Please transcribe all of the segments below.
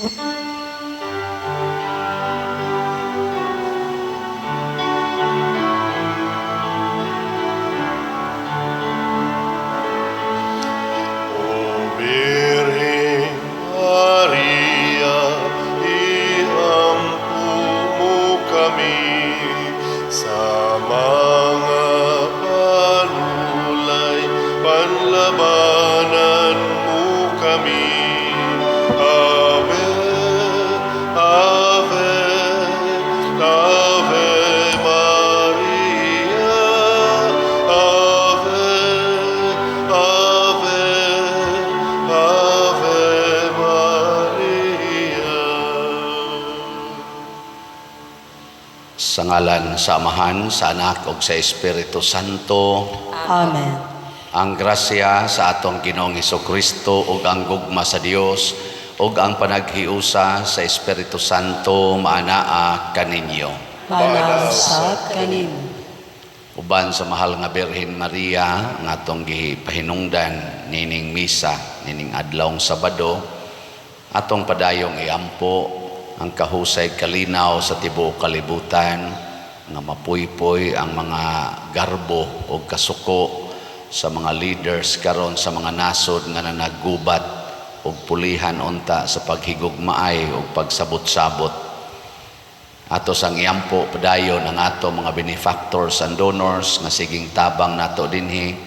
O Birheng Maria, iampo mo kami sa mga panulay, panlabanan mo kami. Ave, Ave, Ave Maria, Ave, Ave, Ave Maria. Sa ngalan sa Amahan, sa Anak ug sa Espiritu Santo. Amen. Ang grasya sa atong Ginoong Kristo ug ang gugma sa Dios ug ang panaghiusa sa Espiritu Santo maanaa kaninyo. Maanaa usab kanimo. Uban sa mahal nga Birhen Maria nga atong gipahinungdan nining misa nining adlawng Sabado, atong padayong iampo ang kahusay kalinaw sa tibuok kalibutan nga mapuypoy ang mga garbo o kasuko sa mga leaders karon sa mga nasod nga nanagubat ug pulihan unta sa paghigugmaay ug pagsabot-sabot. Ato sang iampo padayon ang ato mga benefactors and donors nga siging tabang nato dinhi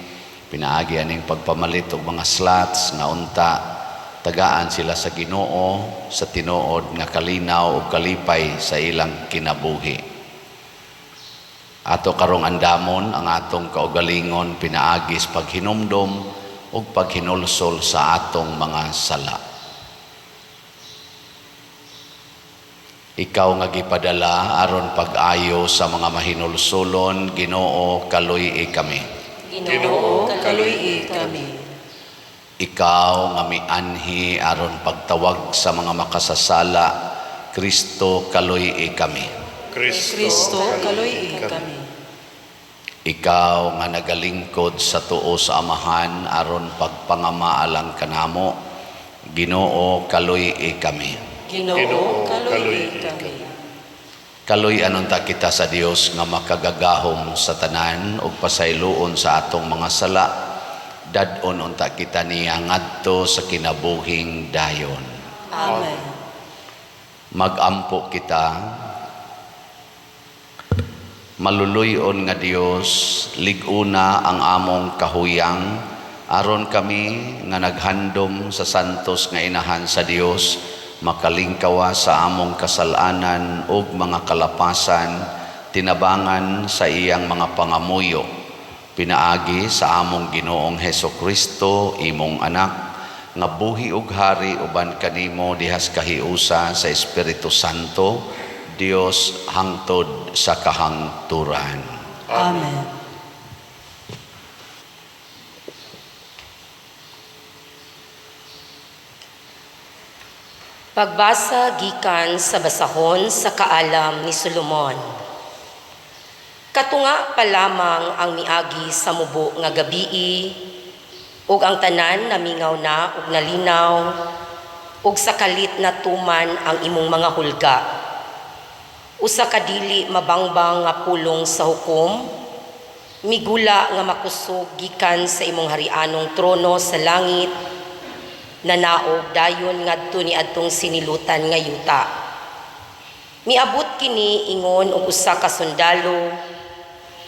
pinaagi aning pagpamalit og mga slots nga unta tagaan sila sa Ginoo sa tinuod nga kalinaw ug kalipay sa ilang kinabuhi. Ato karong andamon ang atong kaugalingon pinaagi sa paghinumdom ug paghinulsol sa atong mga sala. Ikaw nga gipadala aron pag-ayo sa mga mahinulsolon, Ginoo, kaluy-i kami. Ginoo, kaluy-i kami. Ikaw nga mianhi aron pagtawag sa mga makasasala, Kristo, kaluy-i kami. Kristo, kaluy-i kami. Ikaw nga nagalingkod sa tuo sa Amahan aron pagpangamaalang kanamo, Ginoo, kaluy-i kami. Ginoo, kaluy-i kami. Kaluy-an unta kita sa Dios nga makagagahom sa tanan ug pasayloon sa atong mga sala. Dad-on unta kita niya ngadto sa kinabuhing dayon. Amen. Magampo kita. Maluluy-on nga Dios, lig-una ang among kahuyang aron kami nga naghandom sa santos nga inahan sa Dios makalingkawa sa among kasalanan ug mga kalapasan, tinabangan sa iyang mga pangamuyo pinaagi sa among Ginoong Heso Kristo, imong anak, nga buhi ug hari uban kanimo dihas kahiusa sa Espiritu Santo, Dios hangtod sa kahangturan. Amen. Pagbasa gikan sa basahon sa kaalam ni Solomon. Katunga pa lamang ang miagi sa mubo nga gabii, ug ang tanan namingaw na ug nalinaw, ug sa kalit natuman ang imong mga hulga. Usa ka dili mabangbang nga pulong sa hukom, migula nga makusog gikan sa imong harianong trono sa langit, nanaog dayon ngadto niadtong sinilutan nga yuta. Miabot kini ingon og usa ka sundalo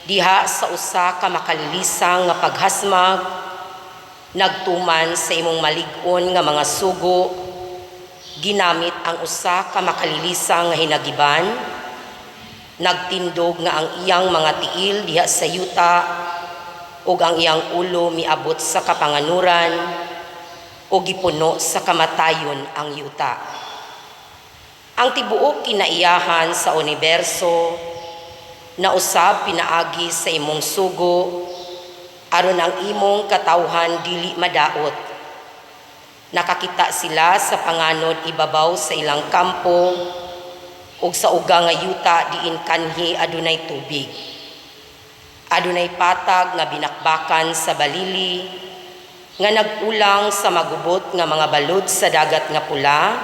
diha sa usa ka makalilisang nga paghasmag, nagtuman sa imong malig-on nga mga sugo, ginamit ang usa ka makalilisang nga hinagiban, nagtindog nga ang iyang mga tiil diha sa yuta ug ang iyang ulo miabot sa kapanganuran ug gipuno sa kamatayon ang yuta. Ang tibuok kinaiyahan sa uniberso na usab pinaagi sa imong sugo aron ang imong katawhan dili madaot. Nakakita sila sa panganod ibabaw sa ilang kampo ug sa uga nga yuta diin kanhi adunay tubig. Adunay patag nga binakbakan sa balili nga nag-ulang sa magubot nga mga balod sa dagat nga pula.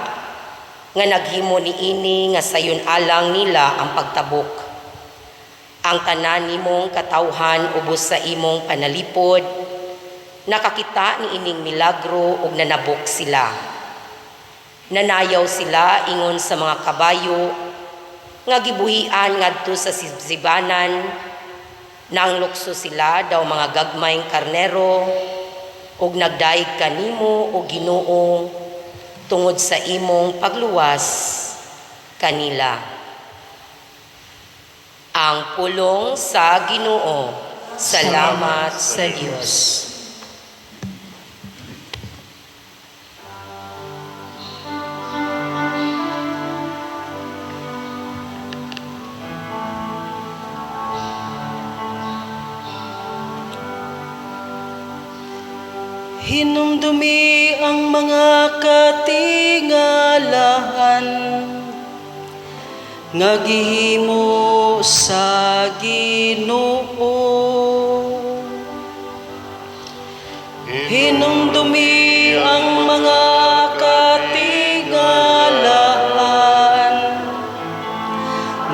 nga naghimo niini nga sayon alang nila ang pagtabok. Ang tanan nimong katawhan ubos sa imong panalipod nakakita niining milagro ug nanabok sila. Nanayaw sila ingon sa mga kabayo nga gibuhian ngadto sa sibsibanan. Nanglukso sila daw mga gagmayng karnero ug nagdayeg kanimo, o Ginoo, tungod sa imong pagluwas kanila. Ang pulong sa Ginoo. Salamat sa Dios. Hinumdumi ang mga katingalahan nga gihimo sa Ginoo. Hinumdumi ang mga katingalahan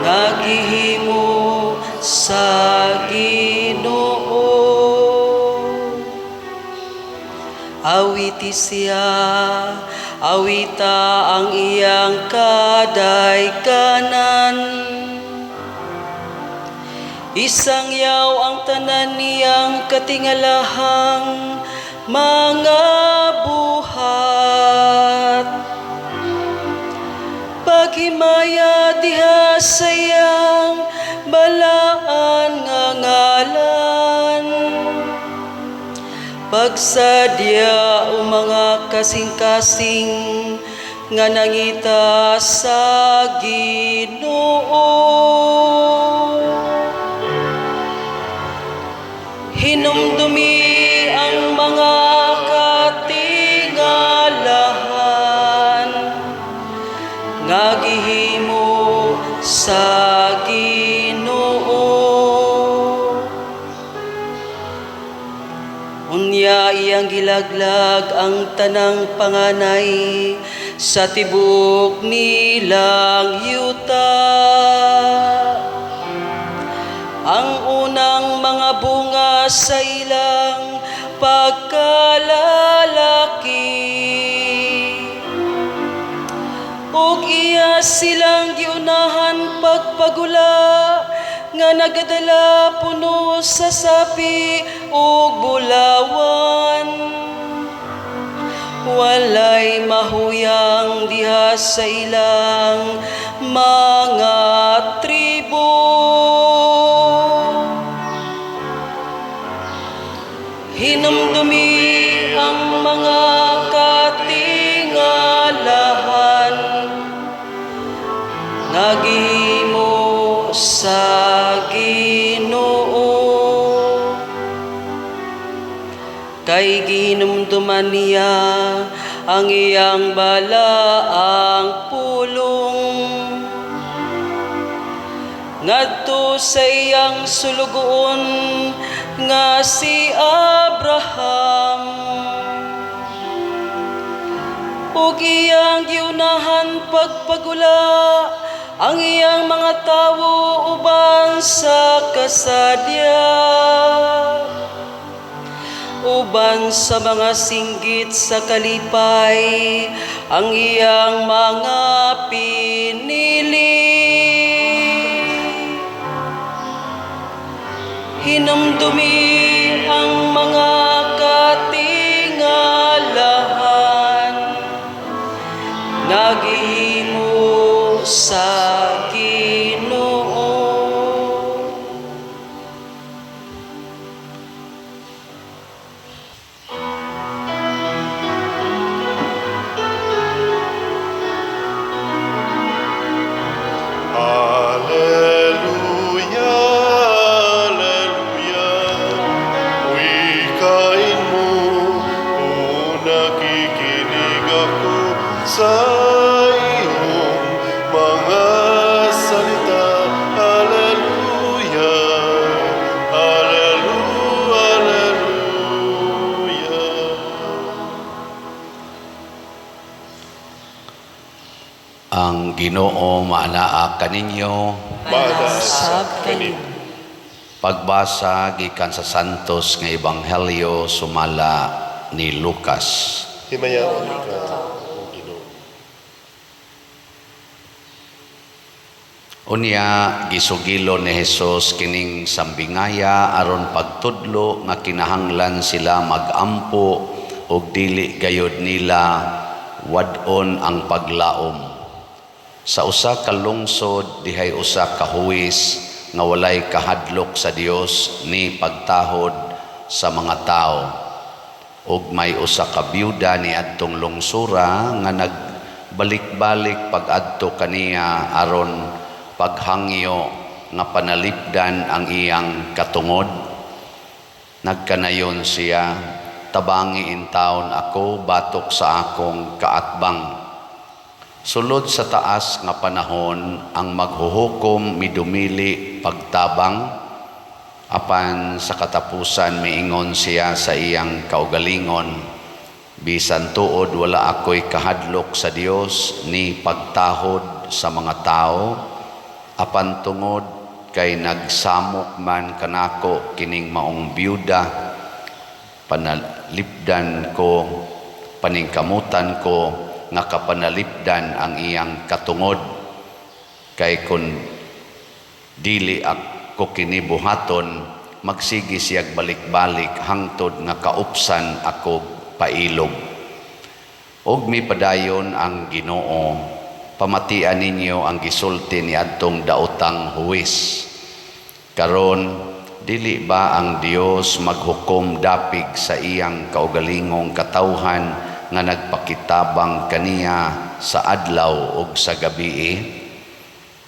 nga gihimo sa Ginoo. Awiti siya, awita ang iyang kadaykanan. Isangyaw ang tanan niyang katingalahang mga buhat. Paghimaya diha sa iyang balaan nga ngalan. Pagsadya o mga kasing-kasing nga nangita sa Ginoo. Hinumdumi ang mga katingalahan nga gihimo sa Ginoo. Unya iyang gilaglag ang tanang panganay sa tibok nilang yuta. Ang unang mga bunga sa ilang pagkalalaki. Ug iya silang giunahan pagpagula nga nagadala puno sa sapi ug bulawan. Walay mahuyang diha sa ilang mga tribo. Hinumdumi ang mga katingalahan nga gihimo sa Ginoo. Kay gihinumduman niya ang iyang balaang pulong ngadto sa iyang sulugoon nga si Abraham, ug iyang giunahan pagpagula ang iyang mga tawo uban sa kasadya, uban sa mga singgit sa kalipay ang iyang mga pinili. Hinumdumi ang mga katingalahan nga gihimo sa Ginoo. Alleluia, Alleluia. Wikain mo, o nakikinig ako sa iyong mga salita. Alleluia, Alleluia, Alleluia. Ang Ginoo maanaa kaninyo. Maanaa Sab kanimo. Pagbasa gikan sa Santos nga Ebanghelyo sumala ni Lucas. Himayaon ikaw, O Ginoo. Unya gisugilo ni Hesus kining sambingaya aron pagtudlo nga kinahanglan sila magampo ug dili gayud nila wad-on ang paglaom. Sa usa ka lungsod dihay usa ka huwis nga walay kahadlok sa Dios ni pagtahod sa mga tawo. Ug may usa ka byuda niadtong lungsura nga nagbalik-balik pag-adto kaniya aron paghangyo nga panalipdan ang iyang katungod. Nagkanayon siya, "Tabangi intawon ako batok sa akong kaatbang." Sulod sa taas nga panahon ang maghuhukom midumili pagtabang, apan sa katapusan miingon siya sa iyang kaugalingon, "Bisan tuod wala ako'y kahadlok sa Dios ni pagtahod sa mga tao, apan tungod kay nagsamok man kanako kining maong byuda, panalipdan ko, paningkamutan ko nga kapanalipdan ang iyang katungod. Kay kun dili ako kini buhaton, magsige siyag balik-balik hangtod nga kaupsan ako pailog." Og mipadayon ang Ginoo, "Pamatian ninyo ang gisulti ni adtong daotang huwis. Karon, dili ba ang Dios maghukom dapig sa iyang kaugalingong katawhan nga nagpakitabang kaniya sa adlaw ug sa gabii?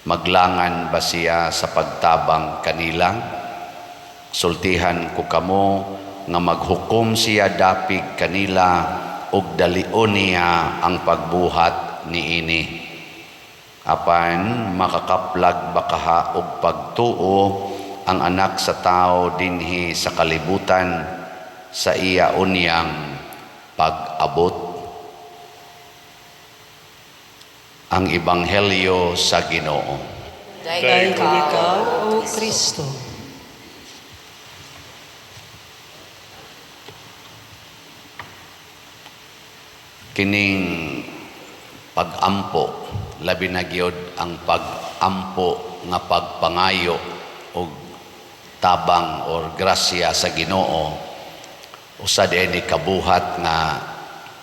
Maglangan ba siya sa pagtabang kanila? Sultihan ko kamo nga maghukom siya dapig kanila ug dalion niya ang pagbuhat niini. Apan makakaplag ba kaha og pagtuo ang Anak sa Tao dinhi sa kalibutan sa iya unyang pag-abot?" Ang Ebanghelyo sa Ginoo. Daigom ikaw, O Kristo. Kining pag-ampo, labi na gyud ang pag-ampo nga pagpangayo og tabang or grasya sa Ginoo, usa diay ni kabuhat nga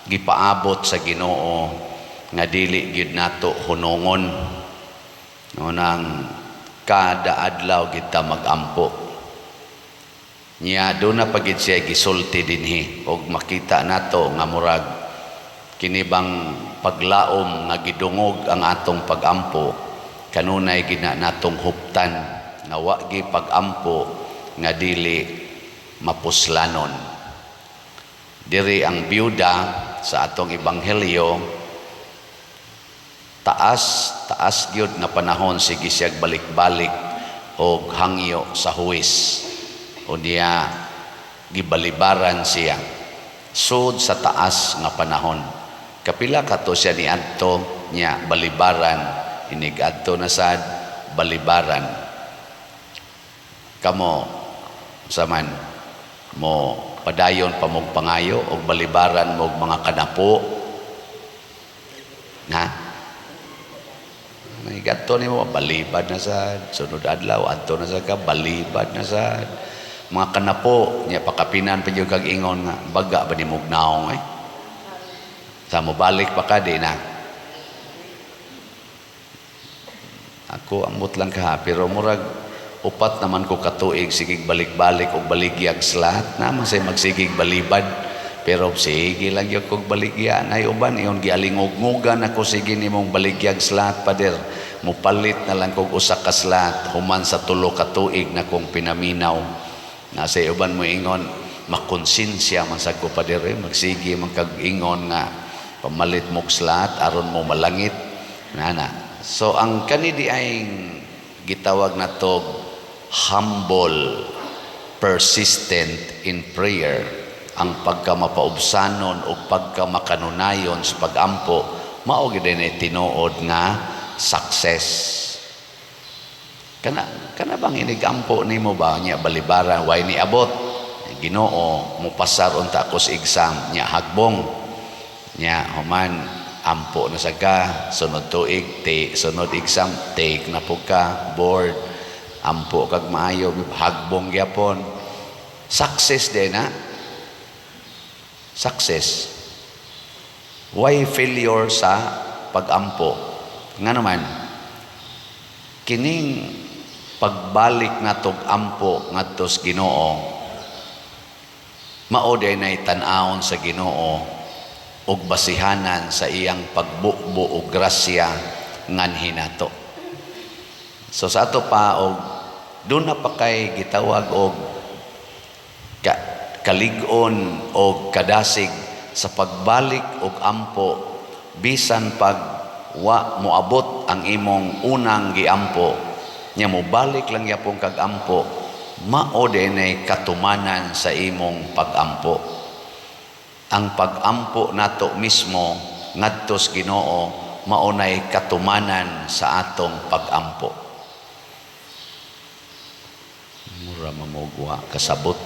gipaabot sa Ginoo nga dili gyud nato hunongon, no, nang kada adlaw kita magampo niya. Do na pagid siya gisulti dinhi og makita nato nga murag kini bang paglaom nga gidungog ang atong pagampo, kanunay gina natong huptan nga wa gi pagampo nga dili mapuslanon. Diri ang byuda sa atong ebanghelyo, taas taas gyud nga panahon sige siyag balik-balik og hangyo sa huwis. Unya gibalibaran siya sud sa taas nga panahon. Kapila kato siya niadto niya balibaran, inig adto na sad balibaran. Kamo saman mo padayon pa mog pangayo og balibaran mo og mga kanapo na naigadto nimo, balibad na sad, sunod adlaw adto na sad ka, balibad na sad mga kanapo niya, pakapinan pa jud kag ingon nga baga ba nimog naong eh sa mo balik pa ka di na. Ako amot lang ka, pero murag upat naman ko katuig sigig balik-balik og baligyag slat naman say magsigig balibad, pero sige lang gyud kog baligya nay uban iyon gialingog-ngogan ako sige nimong baligyag slat, pader, mupalit na lang kog usa ka slat human sa 3 ka tuig na kong pinaminaw. Nasa uban mo ingon makonsensya man sad ko, pader, eh, magsige man kag ingon nga pamalit mog slat aron mo malangit nana. So ang kani di ay gitawag na tog humble, persistent in prayer, ang pagkamapaubsanon o pagkamakanunayon sa pagampo. Mao gid ni tinuod nga success. Kana kana bang inigampo nimo ba nya balibaran, way ni abot? Ginoo, mupasar unta ako sa exam, nya hagbong. Nya human ampo na sa ka sunod tuig, te, sunod exam take na po ka board, ampo kag maayo, hagbong gyapon. Success din na success. Why failure sa pagampo? Nga naman kining pagbalik natog ampo ngadto sa Ginoo, mao day nay tan-awon sa Ginoo ug basihanan sa iyang pagbubo og grasya nganhi nato. So sa ato pa, og doon na pa kay gitawag og kalig-on og kadasig sa pagbalik og ampo. Bisan pag wa moabot ang imong unang giampo, nya mobalik lang yapon kag ampo, mao dinay katumanan sa imong pagampo. Ang pagampo nato mismo ngadto sa Ginoo, mao nay katumanan sa atong pagampo. Mura mamugwa kasabot.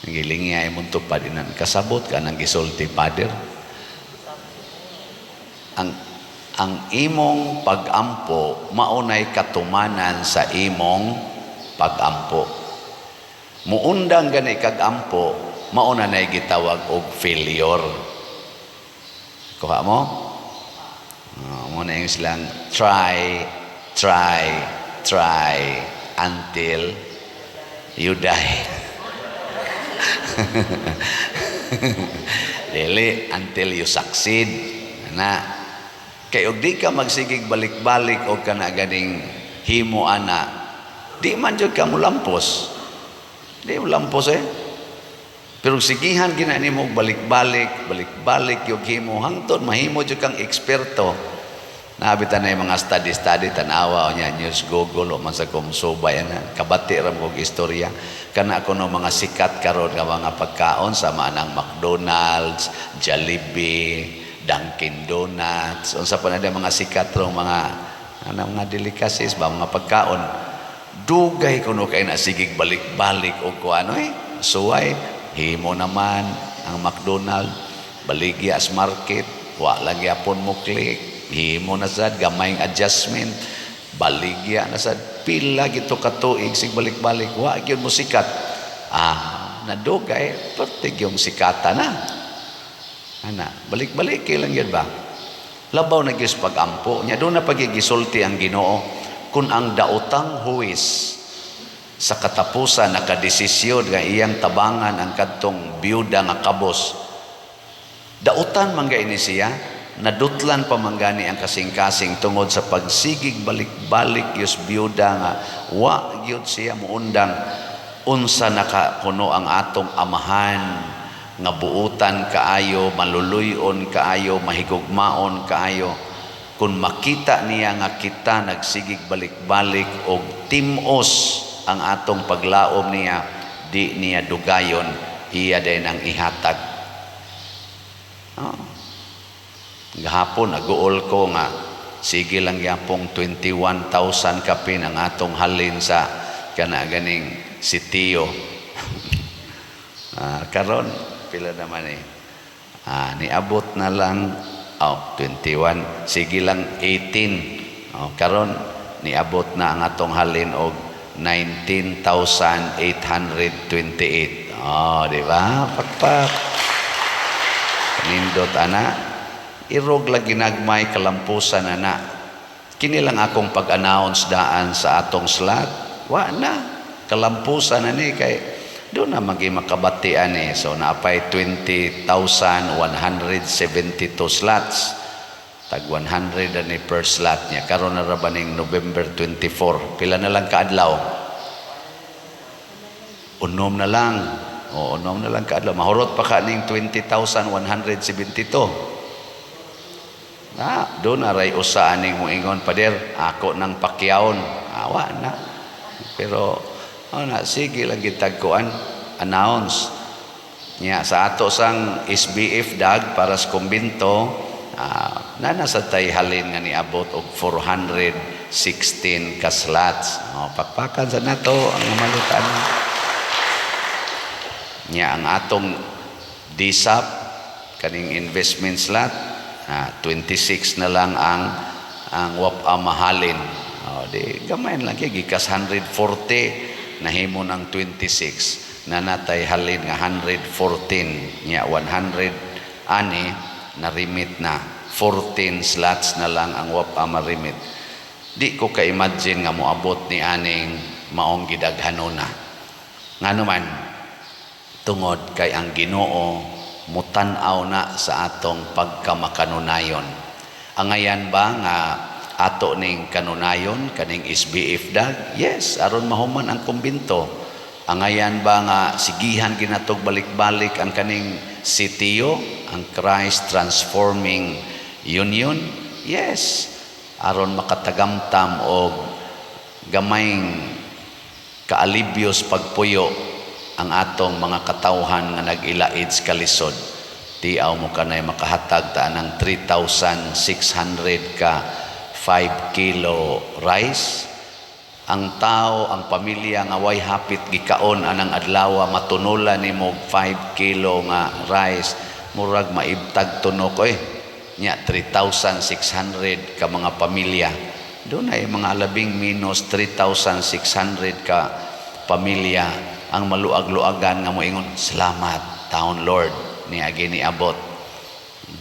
Giling niya imong tupad inan, kasabot ka nang gisulti, Father. Ang imong pagampo maunay katumanan sa imong pagampo. Muundang gani kag ampo, mao na nay gitawag og failure. Kuha mo? Oh, mo na yung silang try, try, try until you die. Dili, until you succeed. Na kay og di ka magsigig balik-balik og kana ganing himo ana, di man jud ka mulampos. Di mo lampos eh. Pero sigihan gina nimo og balik-balik, balik-balik yung himo hangtod mahimo jud kang eksperto. Nabitan na yung mga study-study, tanawa o niya, news Google o man sa kumsubay, ana, kabati ra mo og istorya. Kana ako no mga sikat karon nga mga pagkaon sa manang McDonald's, Jollibee, Dunkin Donuts, unsa pa na mga sikat rong mga ano, mga delicacies ba, mga pagkaon. Dugay kuno kay na sigig balik-balik og kuano eh. Suway, himo naman ang McDonald, baligya as market, wa lang gyapon mo click, himo na sad gamayng adjustment, baligya na sad pila gito ka tuig sig balik-balik, wa gyud mo sikat. Ah, nadugay pertig yung sikata na. Ana, balik-balik kay lang gyud ba? Labaw na gyud sa pag-ampo. Nya doon na pagigisulti ang Ginoo kung ang daotang huwis sa katapusan nakadesisyon nga iyang tabangan ang kadtong biyuda nga kabos. Dautan man ini siya, nadutlan pa man gani ang kasing-kasing tungod sa pagsigig balik-balik yus biyuda nga wa gyud siya muundang. Unsa nakakuno ang atong amahan nga buutan kaayo, maluluyon kaayo, mahigugmaon kaayo, kung makita niya nga kita nagsigig balik-balik og timos ang atong paglaom niya, di niya dugayon, iya din ang ihatag. Oh. Gahapon aguol ko nga sige lang gyapong 21,000 kapin ang atong halin sa kana ganing sitio. Karon pila naman eh. Niabot na lang, oh, 21, sige lang 18. Oh, karon niabot na ang atong halin og 19,828. Oh, di ba? Pakpak. Nindot ana. Irog lang ginagmay kalampusan ana. Kini lang akong pag-announce daan sa atong slot. Wa na. Kalampusan na ni kay doon na magi makabatian eh. So naapay 20,172 slots. Tag 100 na ni per slot niya. Karon na ra ba ning November 24? Pila na lang kaadlaw? Unom na lang. O, unom na lang kaadlaw. Mahurot pa ka ning 20,172. Na, doon na ray usa aning moingon, "Pader, ako nang pakyawon." Awa na. Pero oh, na, sige lang gitagkuan announce. Nya sa ato sang SBF dag para sa kumbinto, Naa na sad tay halin nga niabot og 416 ka slots. Oh, pakpakan sa nato ang malitan. Nya ang atong DSAP kaning investment slot, 26 na lang ang wa mahalin. Oh, di gamay lang kay gikas 140 nahimo ng 26 na natay halin nga 114, nya 100 ani na remit na, 14 slots na lang ang wa pa ma-remit. Di ko ka-imagine nga moabot ni aning maong gidaghanona. Ngano man, tungod kay ang Ginoo mutan-aw na sa atong pagkamakanunayon. Angayan ba nga ato ning kanunayon kaning SBF dag? Yes, aron mahuman ang kumbinto. Angayan ba nga sigihan ginatog balik-balik ang kaning CTU, ang Christ Transforming Union? Yes, aron makatagamtam og gamayng kaalibyos pagpuyo ang atong mga katawhan nga nag-ilaid sa kalisod. Tiaw mo kanay makahatag ta ng 3,600 ka 5 kilo rice. Ang tao, ang pamilya nga way hapit gikaon anang adlaw, matunulan nimo 5 kilo nga rice, murag maibtag tunok oy. Nya 3,600 ka mga pamilya. Dunay mga labing minus 3,600 ka pamilya ang maluag-luagan nga moingon, "Salamat taon Lord niagi niabot."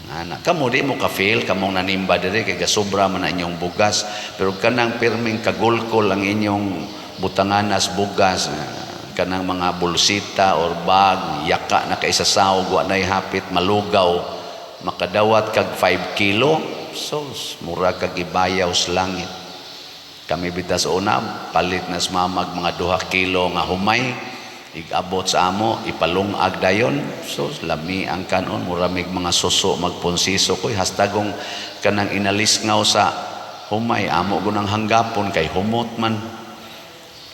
Ana, kamo di mo ka-feel kamong nanimba dire kay gasobra man ang inyong bugas, pero kanang pirming kagulkol ang inyong butanganas bugas, kanang mga bulsita or bag yaka na kay sa sahog, wa nay hapit malugaw, makadawat kag 5 kilo, sos, mura kag ibayaw sa langit. Kami bitas una palit na sa mamag mga 2 kilo nga humay, igabot sa amo, ipalungag dayon. So lami ang kanon, muramig mga suso magpunsiso koy hastagong kanang inalisngaw sa humay amo gunang hanggapon kay humot man,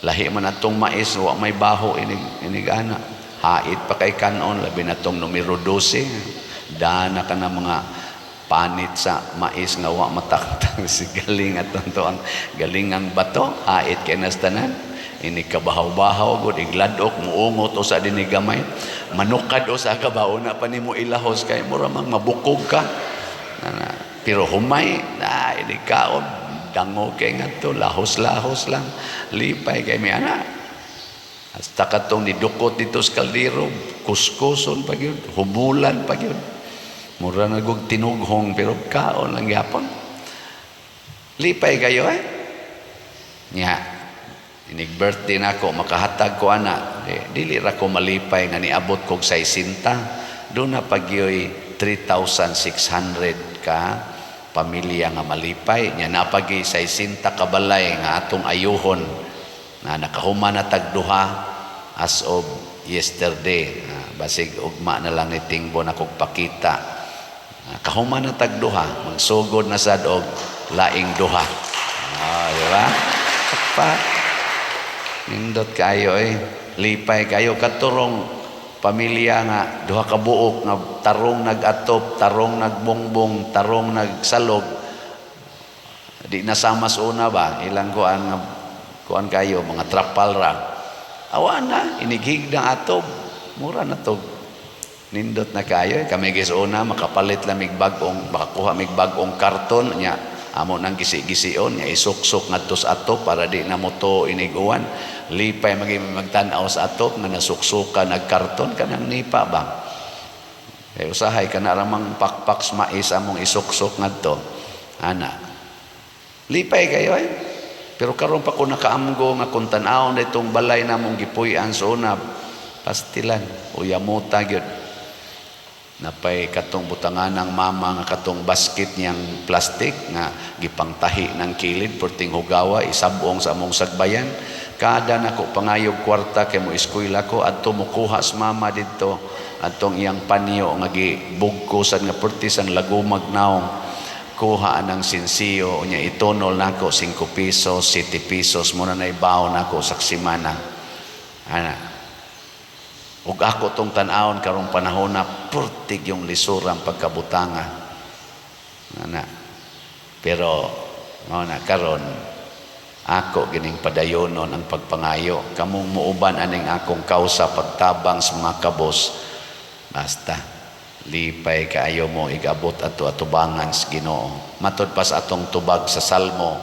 lahi man atong mais, wa may baho inig inig ana, hait pa kay kanon, labi na tong numero 12, dana ka na mga panit sa mais nga wa mataktang si galing atong to ang galing ang bato, hait kay nas tanan ini kabahaw-bahaw gud, igladok muungot o sa dinhi gamay, manukad o sa kabaw na pa nimo ilahos kay mura mang mabukog ka. Ana, pero humay na ini kaon, dango kay ngadto, lahos-lahos lang, lipay kay mi ana. Hasta katong nidukot dito sa kaldero, kuskuson pa gyud, humulan pa gyud, mura na gug tinughong, pero kaon lang gyapon, lipay kayo eh. Nya inig birthday nako, makahatag ko ana, di, dili ra ko malipay nga niabot kog 60, duna pagyoy 3,600 ka pamilya nga malipay. Nya napagi 60 ka balay nga atong ayuhon na nakahuman na tag duha as of yesterday. Ah, basig ugma na lang ni Tingbo na kog pakita. Ah, kahuman na tag duha, magsugod na sad og laing duha. Ah, di ba? Pa nindot kayo eh, lipay kayo katurong pamilya nga duha ka buok nga tarong nag-atop, tarong nagbongbong, tarong nagsalog, di nasama sa una ba ilang kuan nga kuan kayo, mga trapal ra, awa na inighig na atop, mura na to, nindot na kayo eh. Kami gis una makapalit lang mig bag-ong, makakuha mig bag-ong karton, nya amo nang gisi-gision, nya isuksok ngadto sa atop para di na mo to iniguan. Lipay magi magtan-aw sa atop nga nasuksukan nagkarton, kanang nipa ba. Kay usahay kana ramang pakpak sa mais among isuksok ngadto ana, lipay kayo eh. Pero karon pa ko nakaamgo nga kung tan-awon na itong balay namong gipuy-an sa una, pastilan uyamuta gyud. Napay katong butangan ng mama nga katong basket niyang plastic nga gipangtahi ng kilid perting hugawa, isabong sa among sagbayan. Kada nako pangayog kwarta kay mo eskwela ko adto, mokuha sa mama didto adtong iyang panyo nga gibugkosan nga perti sang lagumag naong, kuha ang sinsiyo unya itunol nako 5 pesos, 7 pesos mo na naibaw nako sa semana ana. Ug ako tong tan-awon karong panahon na purtig yung lisurang pagkabutanga. Ana. Pero mao na karon, ako gining padayonon ang pagpangayo. Kamong muuban aning akong kausa, pagtabang sa mga kabos, basta lipay kaayo mo igabot ato atubangan sa Ginoo. Matod pa sa atong tubag sa Salmo,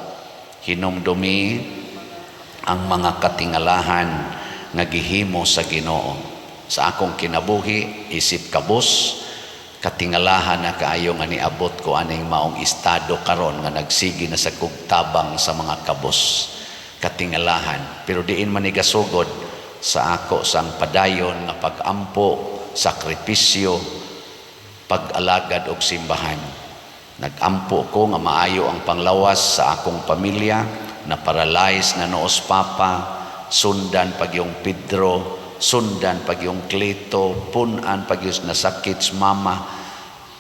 "Hinumdumi ang mga katingalahan nga gihimo sa Ginoo." Sa akong kinabuhi isip kabos, katingalahan na kaayo nga niabot ko aning maong estado karon nga nagsigi na sa kugtabang sa mga kabos. Katingalahan, pero diin man gasugod? Sa ako sang padayon nga pag-ampo, sakripisyo, pag-alagad og simbahan. Nag-ampo ko nga maayo ang panglawas sa akong pamilya. Na paralyze na noos papa, sundan pag yung Pedro, sundan pag yung Cleto, punan pag yung nasakit sa mama,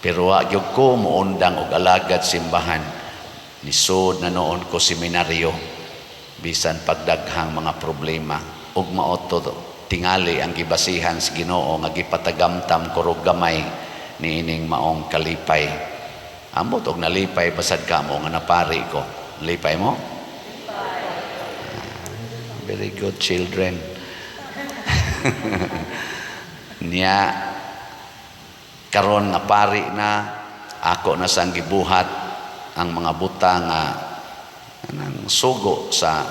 pero wa gyud ko muundang og alagad simbahan. Nisod na noon ko seminaryo bisan pagdaghang mga problema, ug mao to tingali ang gibasihan sa Ginoo nga gipatagamtam ko rog gamay niining maong kalipay. Ambot og nalipay basad kamo nga napari ko. Lipay mo? Ah, very good children. Niya karon nga pari na, ako na sang gibuhat ang mga butang nga anang sugo sa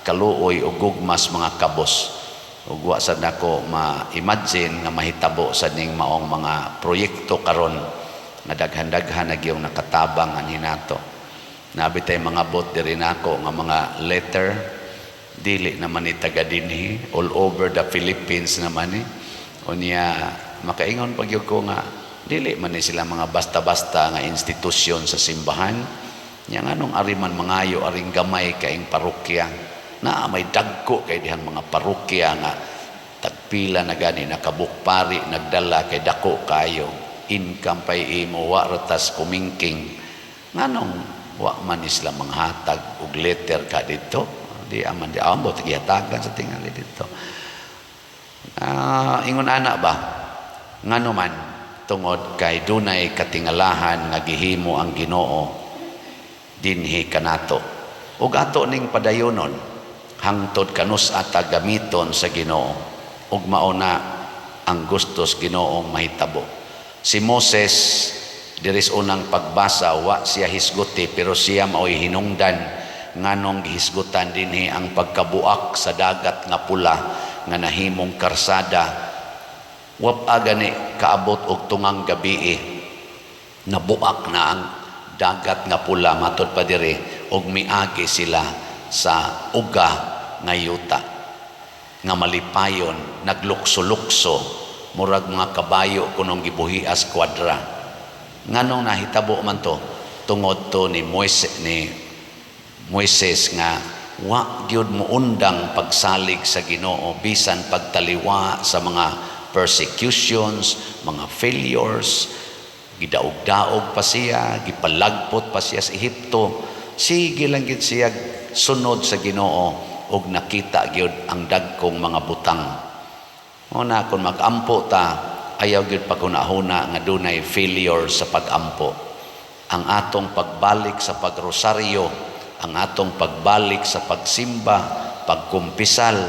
kaluoy o gugmas mga kabos, ug wa sad nako ma-imagine nga mahitabo sa ning maong mga proyekto karon nga daghan-daghan na gyung nakatabang anhi nato. Nabi tay mga bot diri nako nga mga letter, dili naman ni taga dinhi, all over the Philippines naman ni. Unya makaingon pag gyud ko nga dili man ni sila mga basta-basta nga institusyon sa simbahan. Nya nganong ari man mangayo aring gamay kaing parokya? Na may dagko kay dihang mga parokya nga tagpila na gani nakabukpari nagdala kay dako kayo income pay imo, wa ra tas kumingking. Nganong wa man ni sila manghatag og letter ka dito? Di aman di ambot gihatagan sa tingali dito. Ah, ingon ana ba? Ngano man? Tungod kay dunay katingalahan nga gihimo ang Ginoo dinhi kanato. Ug ato ning padayonon hangtod kanus ata gamiton sa Ginoo ug mao na ang gustos Ginoong mahitabo. Si Moses diri sa unang pagbasa, wa siya hisguti, pero siya maoy hinungdan nganong gihisgutan dinhi ang pagkabuak sa Dagat nga Pula nga nahimong karsada. Wa pa gani kaabot og tungang gabii, nabuak na ang Dagat nga Pula, matod pa diri, og miagi sila sa uga nga yuta nga malipayon, naglukso-lukso, murag mga kabayo kunong gibuhias kwadra. Nganong nahitabo man to? Tungod to ni Moises nga wa gyud muundang pagsalig sa Ginoo bisan pagtaliwa sa mga persecutions, mga failures. Gidaog-daog pa siya, gipalagpot pa siya sa Ehipto. Sige lang gyud siya sunod sa Ginoo ug nakita gyud ang dagkong mga butang. Mao na kung mag-ampo ta, ayaw gyud paghuna-huna nga dunay failure sa pag-ampo. Ang atong pagbalik sa pagrosaryo, ang atong pagbalik sa pagsimba, pagkumpisal,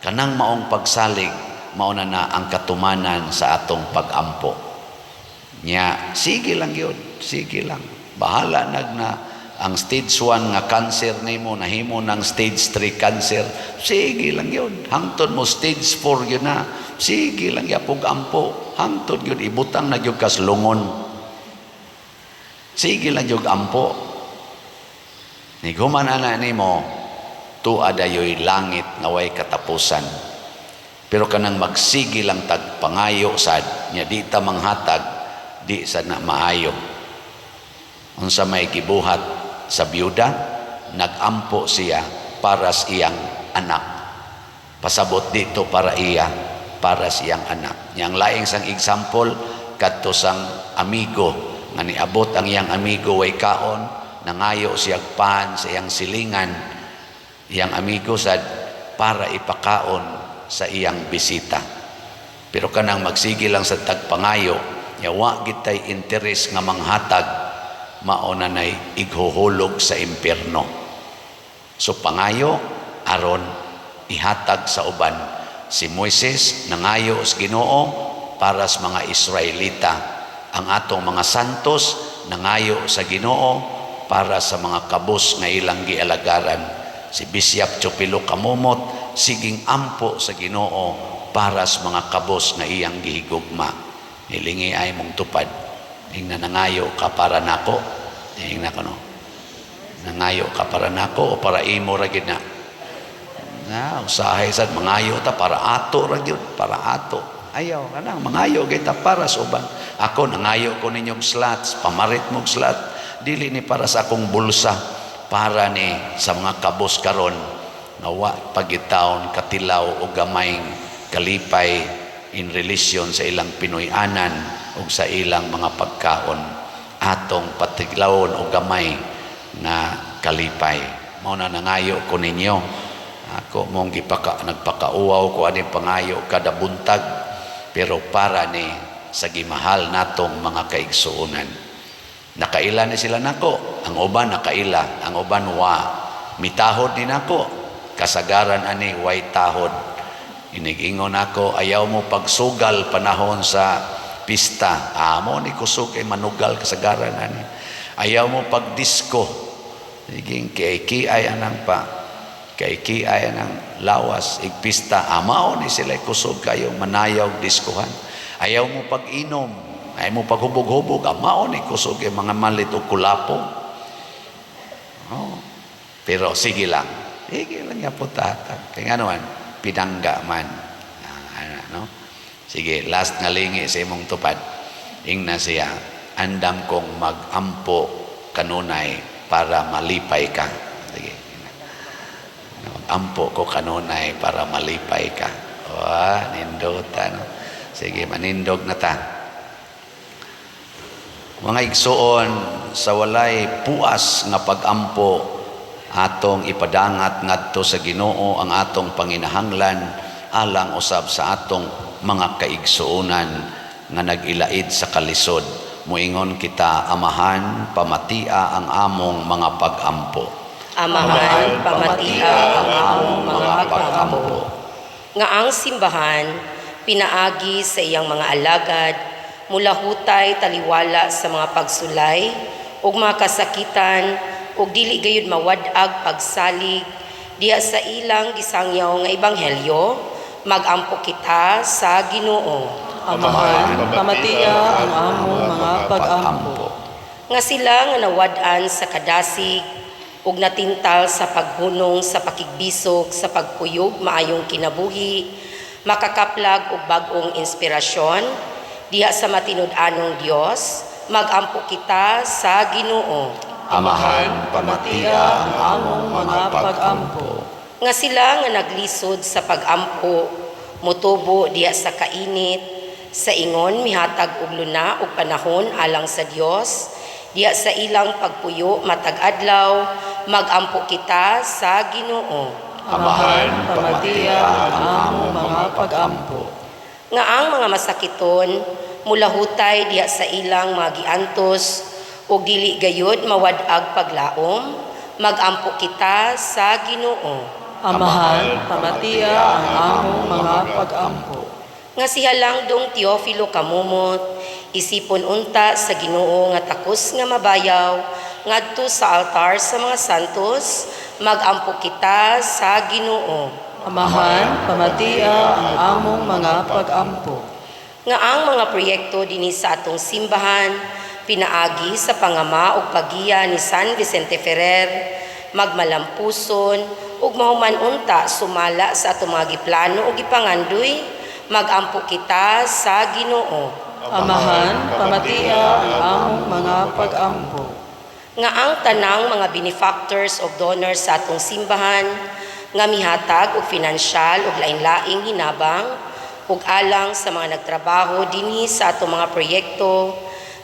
kanang maong pagsalig, mao na na ang katumanan sa atong pag-ampo. Nya, sige lang yun, sige lang. Bahala nag na ang stage 1 nga cancer nimo nahimo ng stage 3 cancer, sige lang yun. Hangtod mo stage 4 yun na, sige lang yapog ampo. Hangtod yun, ibutang na yun kas lungon. Sige lang yun ampo. Niguman ana nimo, tuwa dayoy langit nga way katapusan. Pero kanang magsige lang tag pangayo sad, nya di ta manghatag, di sad na maayo. Unsa may gibuhat sa biyuda? Nagampo siya para sa iyang anak. Pasabot dito para iya, para sa iyang anak. Yang laing sang example kadto sang amigo nga niabot ang iyang amigo, way kaon, nangayo siya pan sa iyang silingan. Iyang amigo sad para ipakaon sa iyang bisita. Pero kanang magsige lang sa tagpangayo, yawa gitay interes nga manghatag. mao na nay ighuhulog sa impierno. So pangayo aron ihatag sa uban. Si Moises nangayo sa Ginoo para sa mga Israelita. Ang atong mga santos nangayo sa Ginoo para sa mga kabus nga ilang gialagaran. Si Bishop Teofilo Camomot siging ampo sa Ginoo para sa mga kabus nga iyang gihigugma. Hilingi ay mong tupad. Ingna nangayo ka para nako. Ingna ko, no. Nangayo ka para nako o para imo ra gid na? Na usahay sad mangayo ta para ato ra gyud, para ato. Ayaw kanang mangayo kita para sa uban. Ako nangayo ko ninyong slots, pamarit mong slot. Dili ni para sa akong bulsa, para ni sa mga kabos karon nga wa pagitawon katilaw o gamayng kalipay in relation sa ilang Pinoy-anan ug sa ilang mga pagkaon. Atong patilawon og gamay nga kalipay. Mao na nangayo ko ninyo. Ako mong gipaka nagpakauwaw ko ani pangayo kada buntag, pero para ni sa gimahal natong mga kaigsuonan. Nakaila ni sila nako, ang uban nakaila, ang uban wa. Mitahod ni nako, kasagaran ani way tahod. Inigingon ako, ayaw mo pagsugal panahon sa pista. Amo ni kusog kay manugal kasagaran ani. Ayaw mo pagdisko. Naging kay anang pa kay kiay anang lawas igpista, amao ni sila kusog kayo manayaw diskuhan. Ayaw mo pag-inom, ayaw mo paghubog-hubog, amao ni kusog kay mga malit og kulapo. Oh. Pero sige lang. Sige lang nga po tatag. Kaya nga naman, pinangga man. Ah, ano, no? Sige, last nga lingi sa imong tupad. Ingna siya, andam kong mag-ampo kanunay para malipay ka. Sige. Mag-ampo ko kanunay para malipay ka. Wah, nindota. No? Sige, manindog na ta. Mga igsuon, sa walay puas nga pag-ampo, atong ipadangat ngadto sa Ginoo ang atong panginahanglan alang usab sa atong mga kaigsuonan nga nag-ilaid sa kalisod. Muingon kita, Amahan, pamatia ang among mga pag-ampo. Amahan, pamatia ang among mga pag-ampo. Nga ang simbahan, pinaagi sa iyang mga alagad, mulahutay taliwala sa mga pagsulay ug mga kasakitan ug dili gayud mawad-ag pagsalig diha sa ilang gisangyaw nga ebanghelyo, magampo kita sa Ginoo. Amahan, pamatia ang among mga pag-ampo. Nga sila nga nawad-an sa kadasig ug natintal sa paghunong sa pakigbisog sa pagkuyog maayong kinabuhi, makakaplag og bag-ong inspirasyon diha sa matinud-anong Dios, magampo kita sa Ginoo. Amahan, pamatia ang among mga pag-ampo. Nga sila nga naglisod sa pag-ampo motubo diha sa kainit sa ingon mihatag og luna og panahon alang sa Dios diha sa ilang pagpuyo matag adlaw, magampo kita sa Ginoo. Amahan, pamatia ang among mga pag-ampo. Nga ang mga masakiton mulahutay diha sa ilang mga giantos ug dili gayud mawad-ag paglaom, magampo kita sa Ginoo. Amahan, pamatia ang among mga pag-ampo. Nga si Halangdong Teofilo Camomot isipon unta sa Ginoo nga takos nga mabayaw ngadto sa altar sa mga santos, magampo kita sa Ginoo. Amahan, pamatia ang among mga pag-ampo. Nga ang mga proyekto dinhi sa atong simbahan pinaagi sa pangama ug paggiya ni San Vicente Ferrer magmalampuson ug mahuman unta sumala sa atong mga giplano ug gipangandoy, magampo kita sa Ginoo. Amahan, pamatia ang among mga pag-ampo. Nga ang tanang mga benefactors o donors sa atong simbahan nga mihatag og finansyal ug lain-laing hinabang ug alang sa mga nagtrabaho dinhi sa atong mga proyekto,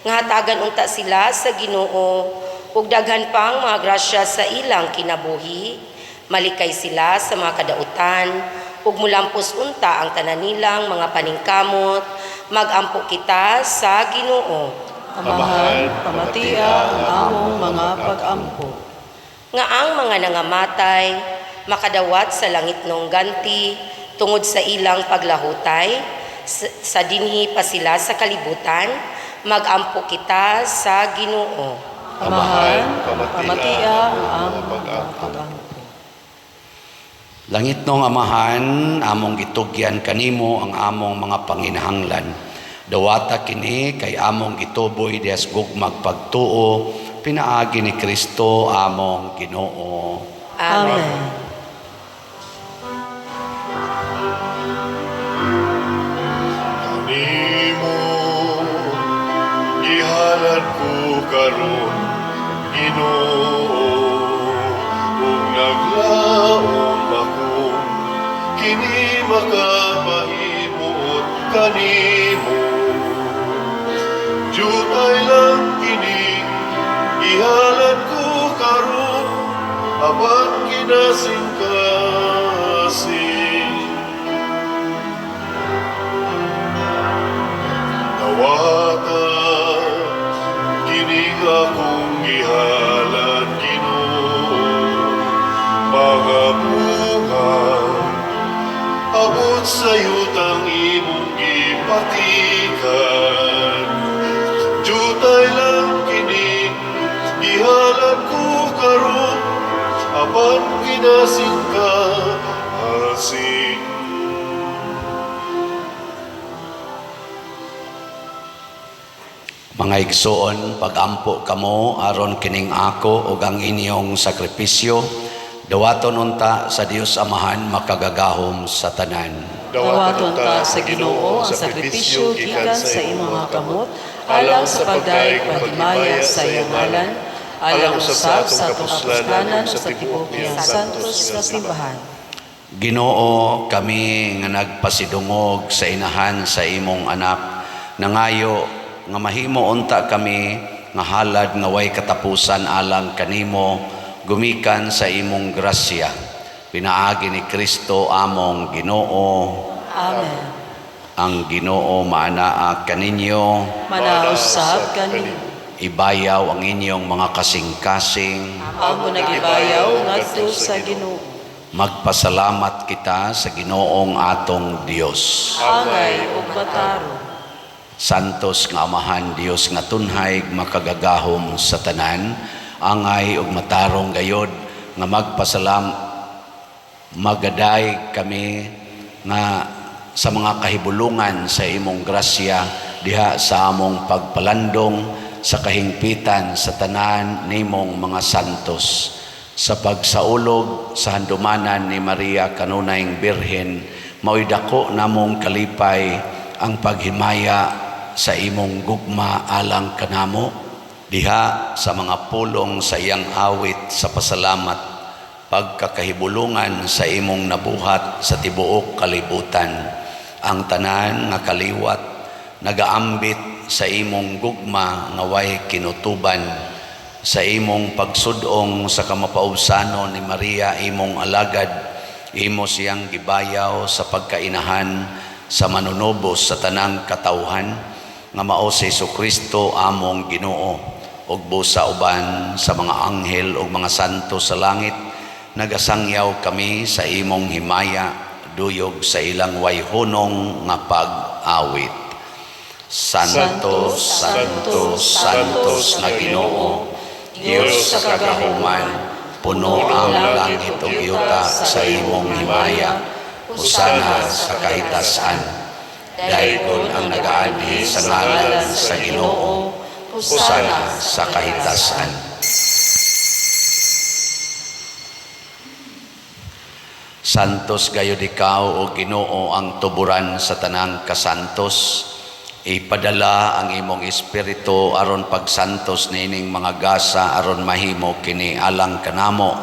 nga hatagan unta sila sa Ginoo ug daghan pang mga grasya sa ilang kinabuhi, malikay sila sa mga kadautan ug mulampos unta ang tanan nilang mga paningkamot, magampo kita sa Ginoo. Amahan, pamatia ang among mga pag-ampo. Nga ang mga nangamatay makadawat sa langitnong ganti tungod sa ilang paglahutay sa dinhi pa sila sa kalibutan, magampo kita sa Ginoo. Amahan, pamatia ang among mga pag-ampo. Langitnong Amahan, among gitugyan kanimo ang among mga panginahanglan. Dawata kini kay among gituboy dias gugmag pagtuo, pinaagi ni Kristo among Ginoo. Amen. Amen. Kanimo gihalad ko karon, Ginoo, ug naglaom ako kini makapahimuot kanimo. Jutay lang kini gihalad ko karon, apan kinasingkasing. Dawata kining akong gihalad, Ginoo, mga bunga abot sa yutang imong gipatikan. Jutay lang kini gihalad ko karon, apan kinasingkasing. Mga igsoon, pagampo kamo aron kining ako ug ang inyong sakripisyo dawaton unta sa Dios Amahan makagagahom sa tanan. Dawaton ta sa Ginoo ang sakripisyo gikan sa imong mga kamot alang sa pagdayeg paghimaya sa iyang ngalan, alang usab sa atong kapuslanan ug sa tibuok niyang santos nga simbahan. Ginoo, kami nga nagpasidungog sa inahan sa imong anak, nangayo nga mahimo unta kami nga halad nga way katapusan alang kanimo gumikan sa imong grasya. Pinaagi ni Kristo among Ginoo. Amen. Ang Ginoo maanaa kaninyo. Manausab kanimo. Ibayaw ang inyong mga kasing-kasing. Amo nagibayaw ngadto sa Ginoo. Magpasalamat kita sa Ginoong atong Dios. Angay ug matarong. Santos nga Amahan, Dios nga tunhay makagagahom sa tanan, angay ug matarong gayod nga magpasalam magaday kami nga sa mga kahibulungan sa imong grasya diha sa among pagpalandong sa kahingpitan sa tanan nimong mga santos, sa pagsaulog sa handumanan ni Maria kanunayng Birhen. Mao'y dako namong kalipay ang paghimaya sa imong gugma alang kanamo diha sa mga pulong sa iyang awit sa pasalamat, pagkakahibulungan sa imong nabuhat sa tibuok kalibutan. Ang tanan nga kaliwat nagaambit sa imong gugma nga way kinutuban, sa imong pagsudong sa kamapaubsanon ni Maria imong alagad, imo siyang gibayaw sa pagkainahan sa manunubos sa tanang katawhan nga mao si Kristo among Ginoo, ug busa uban sa mga anghel ug mga santo sa langit nagasangyaw kami sa imong himaya duyog sa ilang way hunong nga pag-awit. Santo, Santo, Santos nga Ginoo, Dios sa kagahuman, puno ang langit ug yuta sa imong himaya. Hosana sa kahitasan. Daygon ang nagaanhi sa ngalan sa Ginoo. Hosana sa kahitasan. Santos gayud ikaw, o Ginoo, ang tuburan sa tanang kasantos. Ipadala ang imong espiritu aron pagsantos niining mga gasa aron mahimo kini alang kanamo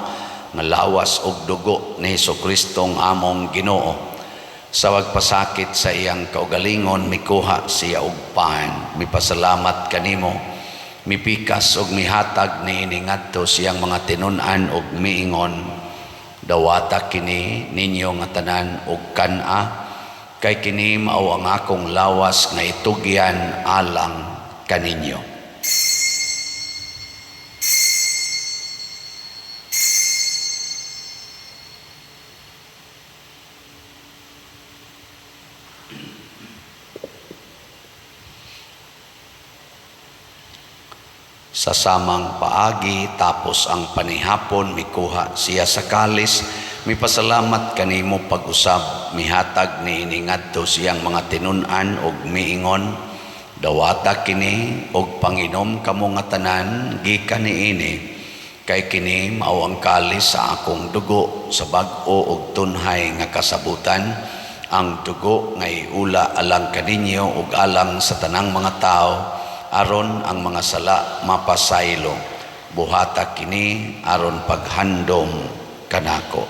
nga lawas ug dugo ni Hesukristo among Ginoo. Sa pagpasakit sa iyang kaugalingon, mikuha siya og pan, mipasalamat kanimo, mipikas ug mihatag niini ngadto siyang mga tinun-an ug miingon: "Dawata kini ninyo nga tanan og kan-a, kay kini mao ang akong lawas nga itugyan alang kaninyo." Sa samang paagi, tapos ang panihapon, mikuha siya sa kalis, mipasalamat kanimo pag-usab, mihatag niini ngadto sa iyang mga tinun-an ug miingon, "Dawata kini ug panginom kamo nga tanan gikan niini, kay kini mao ang kalis sa akong dugo sa bag-o ug tunhay nga kasabutan, ang dugo nga iula alang kaninyo ug alang sa tanang mga tawo aron ang mga sala mapasaylo. Buhata kini aron paghandom kanako."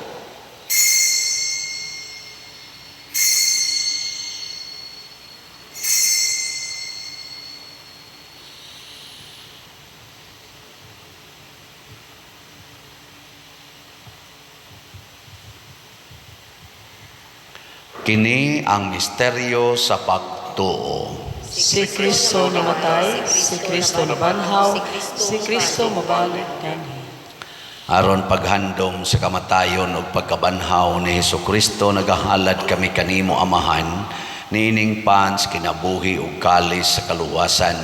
Kini ang misteryo sa pagtuo. Si Kristo namatay, si Kristo nabanhaw, si Kristo mabalik nganhi. Aron paghandom sa kamatayon ug pagkabanhaw ni Hesus Kristo, nagahalad kami kanimo, Amahan, niining pans kinabuhi ug kalis sa kaluwasan.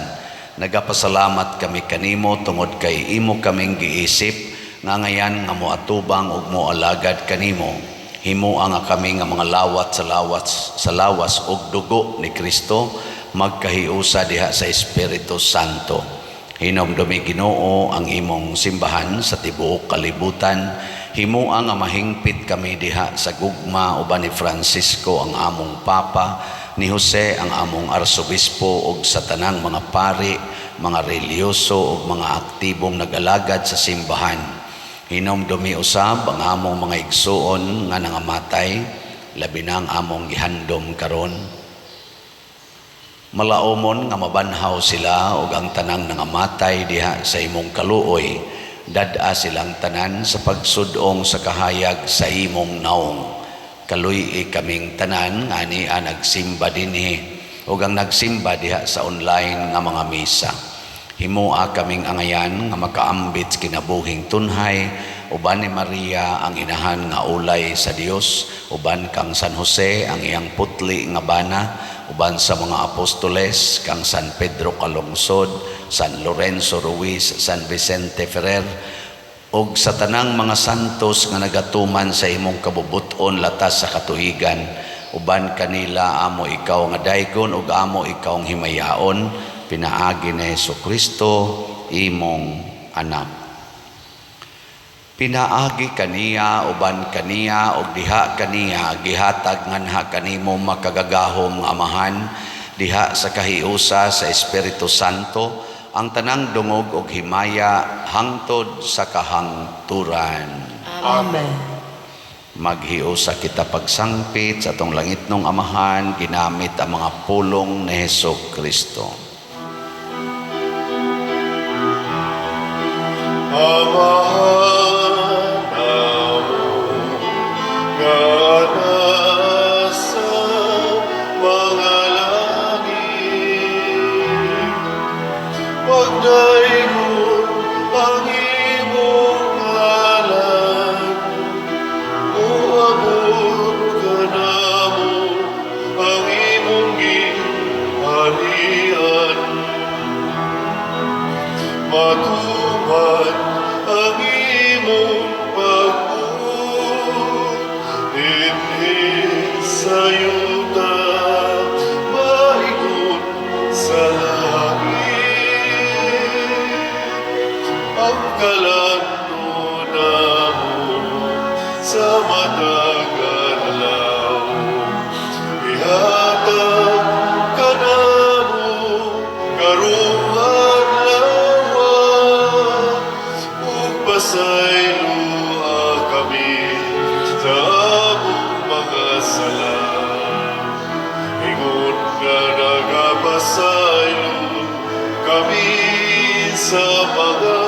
Nagapasalamat kami kanimo tungod kay imo kaming giisip nga ngayan nga moatubang ug moalagad kanimo. Himoa nga kami nga mga lawat sa lawas ug dugo ni Kristo magkahiusa diha sa Espiritu Santo. Hinumdumi, Ginoo, ang imong simbahan sa tibuok kalibutan. Himoa nga mahingpit kami diha sa gugma uban ni Francisco ang among Papa, ni Jose ang among Arsobispo ug sa tanang mga pari, mga relihiyoso ug mga aktibong nag-alagad sa simbahan. Hinumdumi usab ang among mga igsuon nga nangamatay, labi na ang among gihandom karon. Malaumon nga mabanhaw sila ug ang tanang nangamatay diha sa imong kaluoy. Dad-a silang tanan sa pagsud-ong sa kahayag sa imong naong. Kaluy-i kaming tanan nga ania nagsimba dinhi ug ang nagsimba diha sa online nga mga misa. Himoa kaming angayan nga makaambit sa kinabuhing tunhay uban ni Maria ang inahan nga ulay sa Dios, uban kang San Jose ang iyang putli nga bana, uban sa mga apostoles kang San Pedro Calungsod, San Lorenzo Ruiz, San Vicente Ferrer ug sa tanang mga santos nga nagatuman sa imong kabubut-on latas sa katuigan. Uban kanila amo ikaw nga daygon ug amo ikaw ang himayaon pinaagi ni Hesus Kristo, imong anak. Pinaagi kaniya, uban kaniya ug diha kaniya, gihatag nganha kanimo, makagagahom nga Amahan, diha sa kahiusa sa Espiritu Santo, ang tanang dungog ug himaya hangtod sa kahangturan. Amen. Maghiusa kita pagsangpit sa atong langitnong Amahan ginamit ang mga pulong ni Hesus Kristo. Amahan namo nga nasa mga langit, pagdaygon ang imong ngalan, moabot kanamo ang imong gingharian, matuman ang imong pagbuot dinhi sa yuta maingon sa langit. Ang kalan-on namo sa matag adlaw ihatag kanamo karong adlaw, ug pasayloa kami sa among mga sala, ingon nga nagapasaylo kami sa mga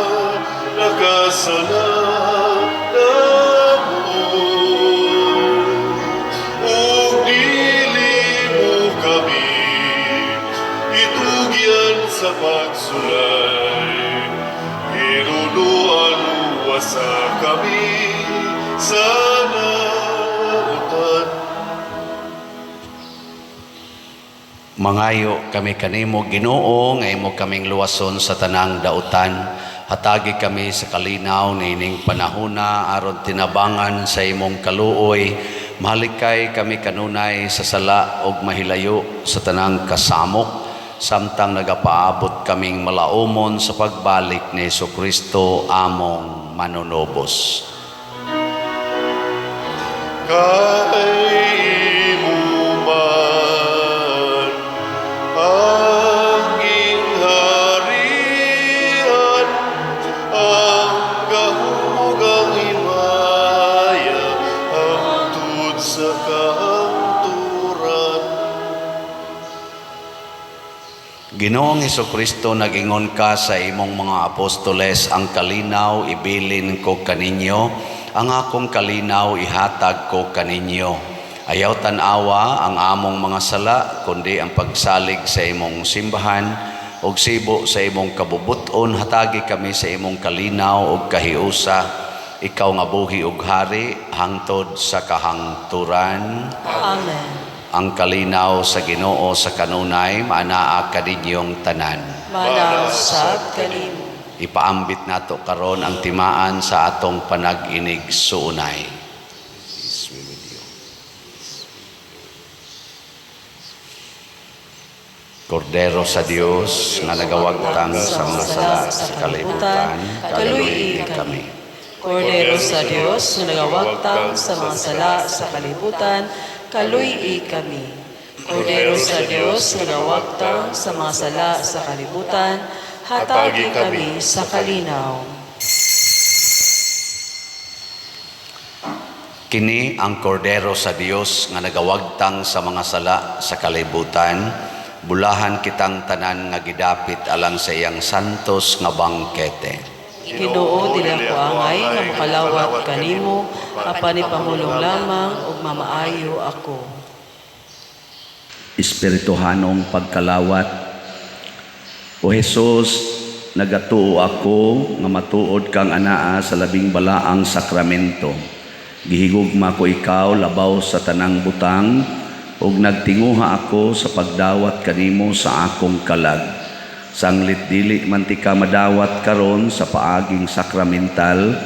nakasala namo. Ug dili mo kami itugyan sa pagsulay, hinunuan sa kami sa nautan. Mangayo kami kanimo, Ginoo, nga imo kaming luwason sa tanang dautan. Hatagi kami sa kalinaw niining panahona aron tinabangan sa imong kaluoy. Mahalikay kami kanunay sa sala ug mahilayo sa tanang kasamok samtang nagapaabot kaming malaumon sa pagbalik ni Kristo among manunubos. Kay imo man ang gingharian, ang gahom ug ang himaya, hangtod sa kahangturan. Ginoong Kristo, nagingon ka sa imong mga apostoles, "Ang kalinaw ibilin ko kaninyo, ang akong kalinaw ihatag ko kaninyo." Ayaw tan-awa ang among mga sala, kundi ang pagsalig sa imong simbahan, ug sibo sa imong kabubuton, hatagi kami sa imong kalinaw ug kahiusa. Ikaw nga buhi ug hari hangtod sa kahangturan. Amen. Ang kalinaw sa Ginoo sa kanunay maanaa kaninyong tanan. Maanaa usab kanimo. Ipaambit nato karon ang timaan sa atong panag-inig-suunay. Peace be with you. Kordero sa Dios nga nagawagtang sa mga sala sa kalibutan, kaluy kami. Kordero sa Dios nga nagawagtang sa mga sala sa kalibutan, kaluy kami. Kordero sa Dios nga nagawagtang sa mga sala sa kalibutan, hatagi kami sa kalinaw. Kini ang kordero sa Dios nga nagawagtang sa mga sala sa kalibutan. Bulahan kitang tanan nga gidapit alang sa iyang santos nga bangkete. Ginoo, dili ako angay nga mokalawat kanimo, apan ipahulong lamang ug mamaayo ako. Espirituhanong pagkalawat. O Jesus, nagatuo ako nga matuod kang anaa sa labing balaang sakramento. Gihigugma ko ikaw labaw sa tanang butang ug nagtinguha ako sa pagdawat kanimo sa akong kalag. Sanglit dili man tika madawat karon sa paaging sakramental,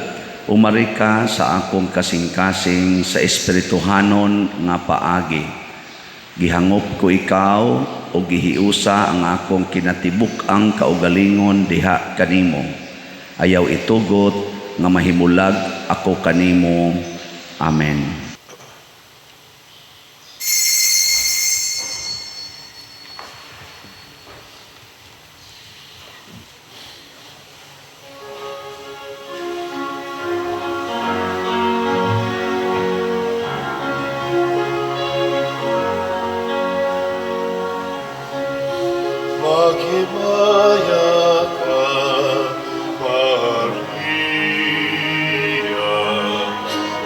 umari ka sa akong kasing-kasing sa espirituhanon nga paagi. Gihangop ko ikaw o gihiusa ang akong kinatibuk-ang kaugalingon diha kanimo. Ayaw itugot nga mahimulag ako kanimo. Amen. Maghimaya ka, Maria,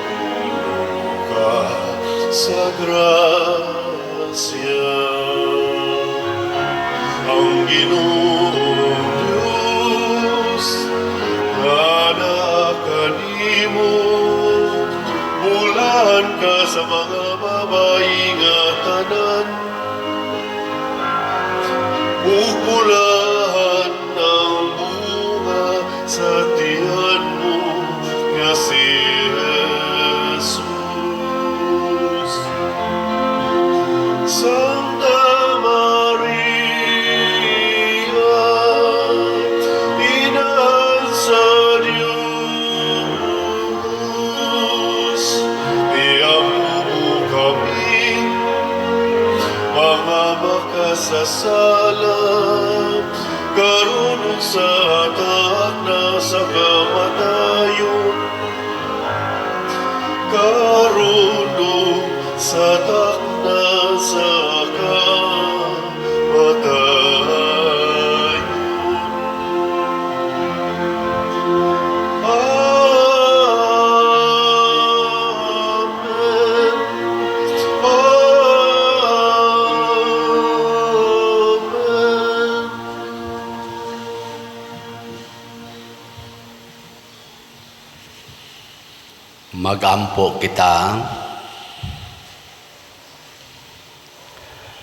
puno ka sa grasya. Ang Ginoong Diyos, anaa kanimo, bulahan ka sa mga babayi nga tanan, ug bulahan ang bunga sa tiyan mo nga si Jesus. Santa Maria, Inahan sa Diyos, iampo mo kami, mga makasasala, karon ug sa takna sa kamatayon. Karon ug sa takna sa kamatayon. Amen. Amen. Magampo kita.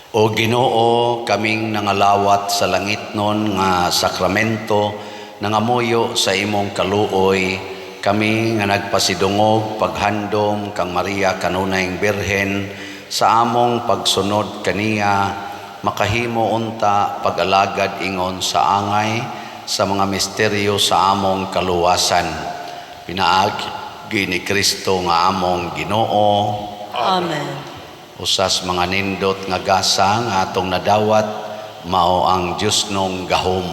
O Ginoo, kaming nangalawat sa langitnon nga sakramento, nangamuyo sa imong kaluoy, kami nga nagpasidungog paghandom kang Maria kanunayng Birhen sa among pagsunod kaniya, makahimo unta pag-alagad ingon sa angay sa mga misteryo sa among kaluwasan. Pinaagi ni Kristo nga among Ginoo. Amen. Usas mga nindot nga gasa nga atong nadawat mao ang Diosnong gahom.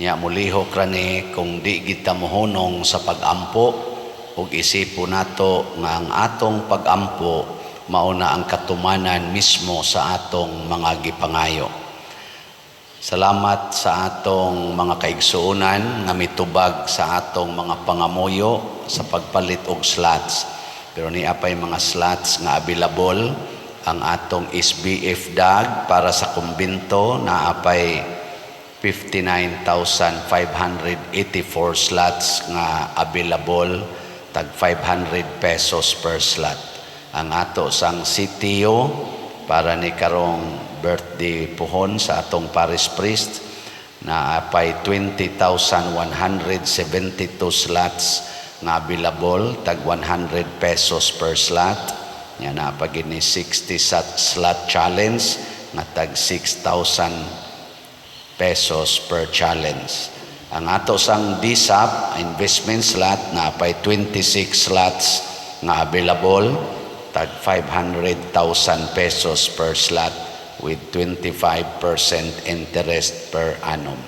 Nya mulihok ra ni kung di kita mohunong sa pagampo ug isipon nato nga ang atong pagampo mao na ang katumanan mismo sa atong mga gipangayo. Salamat sa atong mga kaigsuonan nga mitubag sa atong mga pangamuyo sa pagpalit og slots. Pero naa pay mga slots nga available ang atong SBF DAG para sa kumbento, naa pay 59,584 slots nga available, tag 500 pesos per slot. Ang ato sang CTO para ni karong birthday puhon sa atong parish priest, naa pay 20,172 slots nga available, tag 100 pesos per slot. Nya naa pa gini 60 slot challenge nga tag 6,000 pesos per challenge. Ang ato sang DSAP investment slot, naa pay 26 slots nga available, tag 500,000 pesos per slot with 25% interest per annum.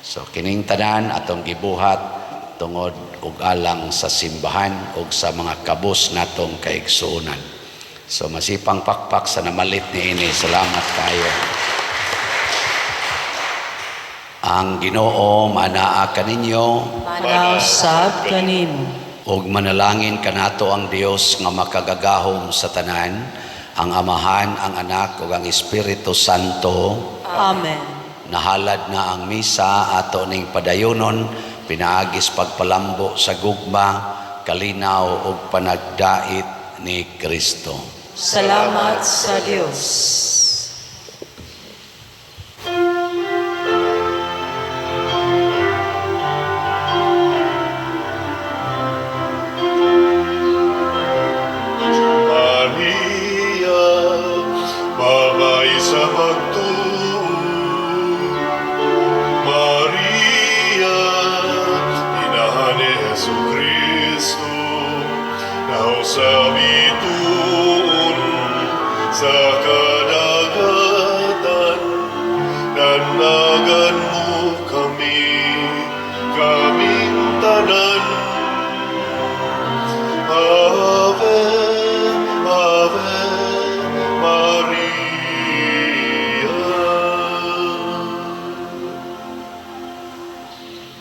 So kining tanan atong gibuhat tungod ug alang sa simbahan ug sa mga kabus natong kaigsuonan. So masipang pakpak sa namalit niini. Salamat kayo. Ang Ginoo manaa kaninyo. Manausab kanimo. Ug manalangin kanato ang Dios nga makagagahom sa tanan, ang Amahan, ang Anak ug ang Espiritu Santo. Amen. Nahalad na ang misa, ato ning padayonon pinaagis pagpalambo sa gugma, kalinaw ug panagdait ni Kristo. Salamat sa Dios. Maria, babae sa pagtuo. Maria, inahan ni Jesu Kristo, sa bituon sa kadagatan, nanagan.